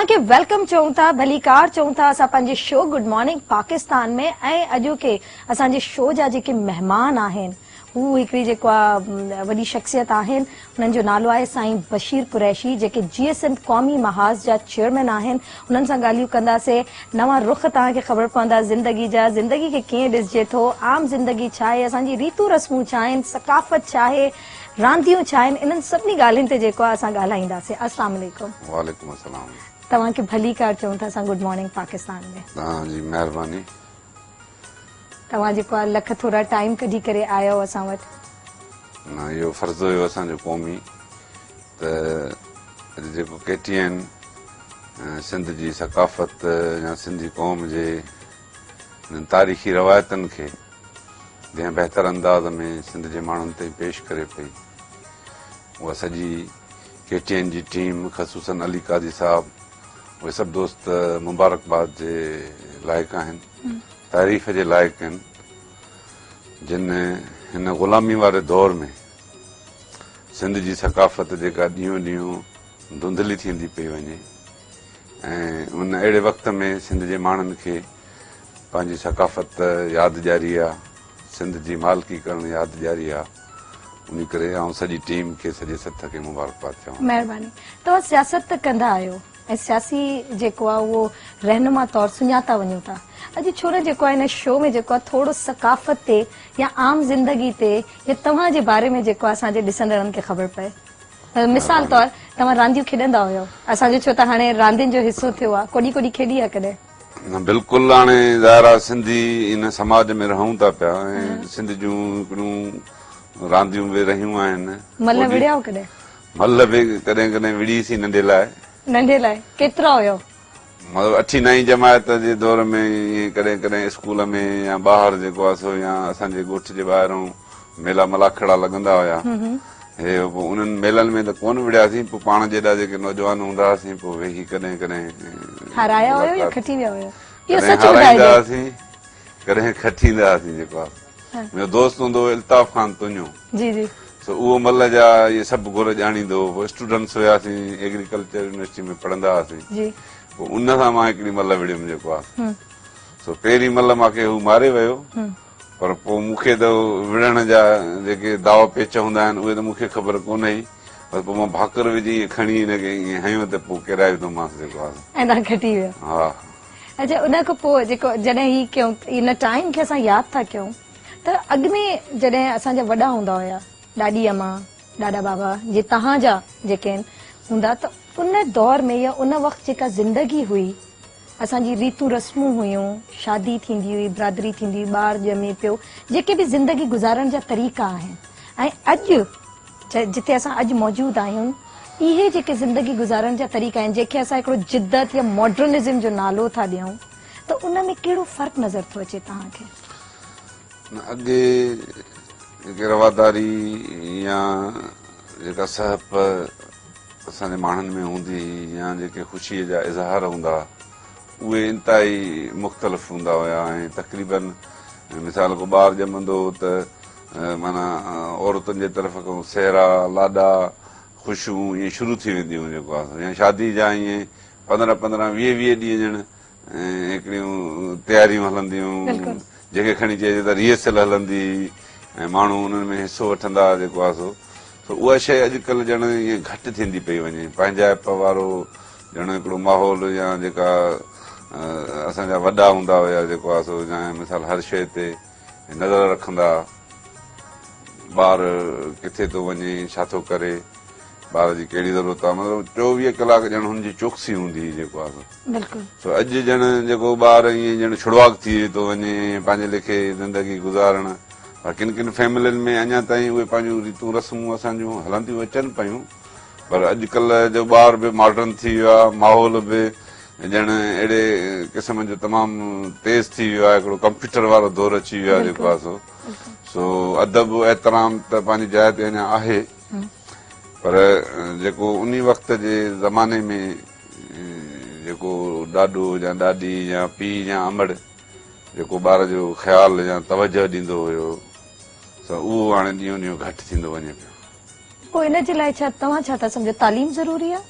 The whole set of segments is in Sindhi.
توهان کي welcome چئون ٿا، ڀليڪار چئون ٿا اسان پنهنجي شو گڊ مارننگ پاڪستان ۾ ۽ اڄوڪي اسان جي شو جا جيڪي مهمان آهن هو هڪڙي جيڪو آ وڏي شخصيت آهن انهن جو نالو آهي سائين بشير قريشي جيڪي جيئي سنڌ قومي محاذ جا چيئرمين آهن انهن سان ڳالهيون ڪنداسي نوان رخ توهان کي خبر پوندا زندگي جا زندگي کي ڪيئن ڏسجي ٿو عام زندگي ڇا آهي اسان جي ريتون رسمون ڇا آهن ثقافت ڇا آهي رانديون ڇا آهن انهن سڀني ڳالهين تي جيڪو آهي اسان ڳالهائينداسين السلام عليڪم. وعليڪم السلام. توهان کي ڀليڪار چئون ٿا اسان گڊ مارننگ پاڪستان ۾. توهان جي مهرباني. توهان جيڪو آهي لک ٿورا ٽائيم ڪڍي ڪري آيا اسان وٽ. نه اهو فرض هيو اسان جو قومي ته اڄ جيڪو ڪي ٽي اين سنڌ جي ثقافت يا سنڌي قوم جي انهن تاريخي روايتن کي جنهن بهتر انداز ۾ سنڌ جي ماڻهن تائين پيش ڪري پئي اها سڄي ڪي ٽي اين جي ٽيم خصوصن علي قاضي صاحب اهي سڀ دوست مبارڪباد جي لائق آهن تعريف جي لائق آهن جن هن غلامي واري دور ۾ سنڌ جي ثقافت جيڪا ڏينهون ڏينهون ڌنڌلي ٿيندي پئي وڃي ۽ ان اهڙي وقت ۾ سنڌ جي ماڻهن کي پنهنجي ثقافت ياد ڏياري آ، سنڌ جي مالڪي ڪرڻ ياد ڏياري آ، انهي ڪري آئون سڄي ٽيم کي سڄي سٿ کي مبارڪباد چوان ٿو. مهرباني. توهان سياست ته ڪندا آهيو ۽ سياسي جيڪو آ اهو رهنما طور سڃاتا وڃو ٿا. اڄ ڇو نه جيڪو آ هن شو ۾ جيڪو آ ٿورو ثقافت تي يا عام زندگي تي يا توهان جي باري ۾ جيڪو آ اسان جي ڏسندڙن کي خبر پئي. مثال طور توهان رانديون کيڏندا هيو اسان جو ڇو ته هاڻي راندين جو حصو ٿيو آ ڪوڏي ڪوڏي کيڏي آ ڪڏهن؟ نه بلڪل هاڻي ظاهر آ سنڌي ان سماج ۾ رهون ٿا پيا ۽ سنڌ جون هڪڙيون رانديون به رهيون آهن. ملهه وڙهيا آهيو ڪڏهن؟ ملهه به ڪڏهن ڪڏهن وڙهي سين ننڍي لاء. ننڍي لاء ڪيترا هيو؟ مطلب اٺين نائين جماعت جي دور ۾ ائين ڪڏهن ڪڏهن اسڪول ۾ يا ٻاهر جيڪو آ سو يا اسان جي ڳوٺ جي ٻاهرون ميلا ملاکڙا لڳندا هيا هي پوء انهن ميلن ۾ ته ڪونه وڙهياسين پوء پاڻ جيڏا جيڪي نوجوان هوندا هئاسين پوء ويهي ڪڏهن ڪڏهن هارايا هيو يا کٽي ويا هيو؟ اهو ڪڏهن سچ ٻڌائجو. هارائيندا هئاسين ڪڏهن کٽيندا هئاسين جيڪو آ منهنجو دوست هوندو هو الطاف خان تنيو جي جي. سو اهو ملهه جا اهي سڀ گر ڄاڻيندو هو. پوء اسٽوڊنٽس هياسين ايگريڪلچر يونيورسٽي ۾ پڙهندا هئاسين. جي. پوء ان سان مان هڪڙي ملهه وڙهيم جيڪو آ سو پهرين ملهه مان کي هو ماري ويو پر پوء مون کي ته وڙهڻ جا جيڪي داء پيچ هوندا آهن اهي ته مون کي خبر ڪونه هئي بس پوء مان ڀاڪر وجهي ائين کڻي هن کي ائين هنيو ته پوء ڪيرائي وڌومانس جيڪو آ سو. ۽ توهان کٽي ويو. ها. اڇا ان کان پوء جيڪو جڏهن هي ڪيون ان ٽائيم کي اسان ياد ٿا ڪيون ته اڳ ۾ جڏهن اسان جا وڏا هوندا هيا ڏاڏي امان ڏاڏا بابا جي توهان جا جيڪي آهن هوندا ته ان دور ۾ يا ان وقت جيڪا زندگي هئي اسان جي ريتون رسمون هيون شادي ٿيندي هئي برادري ٿيندي هئي ٻار ڄمي پيو جيڪي به زندگي گذارڻ جا طريقا آهن ۽ اڄ جتي اسان اڄ موجود آهيون اهي جيڪي زندگي گذارڻ جا طريقا آهن جنهن کي اسان هڪڙو جدت يا ماڊرنزم جو نالو ٿا ڏيون ته ان ۾ ڪهڙو فرق نظر ٿو اچي توهان کي؟ نه اڳي جيڪي رواداري يا جيڪا سهپ اسان جي ماڻهن ۾ هوندي هئي يا جيڪي خوشيء جا اظهار هوندا هئا اهي انتهائي مختلف هوندا هيا ۽ تقريبن مثال ڪو ٻار ڄمندو هو ته معنيٰ عورتن جي طرف کان سهرا لاڏا خوشيون ائين شروع ٿي وينديون هيون جيڪو آهي يا شادي جا ائين پندرهن پندرهن ويهه ويهه ڏينهن ڄڻ هڪڙيون تياريون هلنديون جنهن کي کڻي چئجي ته ريهرسل هلندي هئي ۽ ماڻهو انهن ۾ حصو وٺندا هئا جيڪو آهي سو سو اها شيء اڄڪلهه ڄڻ ائين گهٽ ٿيندي پئي وڃي پنهنجائپ وارو ڄڻ هڪڙو ماحول يا جيڪا اسان جا وڏا هوندا هيا جيڪو آهي سو يا مثال هر شيء تي نظر رکندا ٻار ڪٿي ٿو وڃي ڇا ٿو ڪري ٻار جي ڪهڙي ضرورت آهي مطلب 24 ڪلاڪ ڄڻ هن جي چوڪسي هوندي هئي جيڪو آهي بلڪل سو اڄ ڄڻ جيڪو ٻار ائين ڄڻ ڇڙواڳ ٿي ٿو وڃي پنهنجي ليکي زندگي گذارڻ پر ڪن ڪن فيملين ۾ اڃا تائين اهي پنهنجون ريتون رسمون اسان جون هلنديون اچن پيون پر اڄ ڪلهه جو ٻار به ماڊرن ٿي ويو آهي ماحول به ڄڻ اهڙي قسم جو تمام تيز ٿي ويو آهي هڪڙو ڪمپيوٽر وارو دور اچي ويو آهي جيڪو آهي سو سو ادب احترام ته پنهنجي جاء تي اڃا آهي پر جيڪو انهي وقت جي زماني ۾ جيڪو ڏاڏو يا ڏاڏي يا پيء يا امڙ جيڪو ٻار جو خيال يا توجه ڏيندو هيو سو اهو هاڻي ڏينهون ڏينهون گهٽ ٿيندو وڃي پيو. پوء ان جي لاء ڇا توهان ڇا ٿا سمجهو تعليم ضروري آهي؟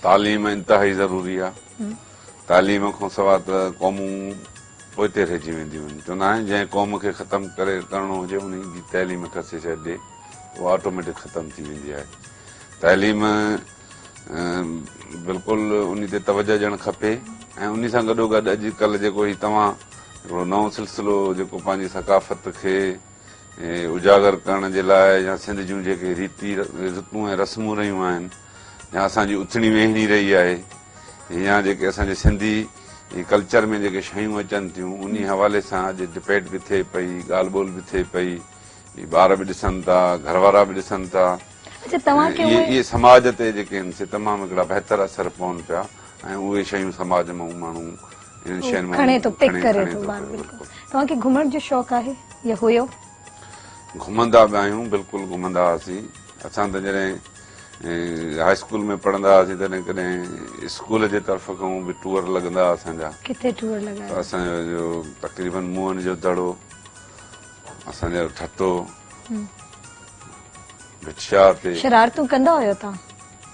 تعليم انتهائي ضروري آهي. تعليم کان سواء ته قومون پوئتي رهجي وينديون آهن. چوندا آهن جنهن قوم کي ختم ڪري ڪرڻو هجي ان جي تعليم کسي ڇڏجي، اها آٽوميٽڪ ختم ٿي ويندي آهي. تعليم بلڪل ان تي توجه ڏيڻ کپي ۽ ان سان گڏو گڏ اڄ ڪلهه جيڪو هي توهان هڪڙو نئون سلسلو جيڪو پنهنجي ثقافت کي اجاگر ڪرڻ جي لاء يا سنڌ جون جيڪي ريتي رتون ۽ رسمون رهيون آهن يا اسان جي اٿڻي ويهڻي رهي آهي يا جيڪي اسان جي سنڌي ڪلچر ۾ جيڪي شيون اچن ٿيون انهي حوالي سان اڄ ڊبيٽ به ٿئي پئي، ڳالهه ٻولهه به ٿئي پئي، ٻار به ڏسن ٿا، گهر وارا به ڏسن ٿا. اچا توهان کي اهي اهي سماج تي جيڪي آهن سي تمام هڪڙا بهتر اثر پون پيا ۽ اهي شيون سماج مان ماڻهو انهن شين مان کڻي ٿو، پڪ ڪري ٿو ٻار. بلڪل. توهان کي گهمڻ جو شوق آهي يا هيو؟ گهمندا به آهيون، بلڪل گهمندا هئاسين. اسان ته جڏهن هاء اسڪول ۾ پڙهندا هئاسين تڏهن ڪڏهن اسڪول جي طرف کان به ٽوئر لڳندا هئا اسان جا. ڪٿي ٽوئر لڳايو؟ ته اسان جو تقريبن موهن جو دڙو، اسان جو ٺٽو، ڀٽ شاهه تي. شرارتون ڪندا هيو توهان؟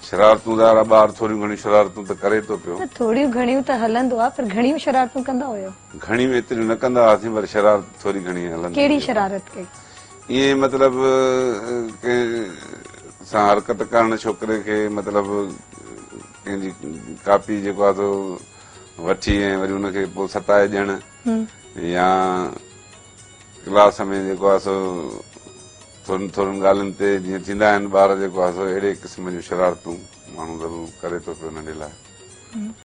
شرارتون ظاهر آهي ٻار ٿوريون گهڻيون شرارتون ته ڪري ٿو پيو. نه ٿوريون گهڻيون ته هلندو آهي پر گهڻيون شرارتون ڪندا هيو؟ گهڻيون ايتريون نه ڪندا هئاسين پر شرارت ٿوري گهڻي هلندي ڪهڙي شرارت ڪئي؟ ائين مطلب ڪنهن سان حرڪت ڪرڻ، ڇوڪري کي مطلب ڪنهن جي ڪاپي جيڪو آهي سو وٺي ۽ وري ان کي پوء ستائي ڏيڻ يا ڪلاس ۾ جيڪو آهي سو ٿورن ٿورن ڳالهين تي جيئن ٿيندا آهن ٻار جيڪو آهي سو اهڙي قسم جون شرارتون ماڻهو ضرور ڪري ٿو پيو ننڍي لاء.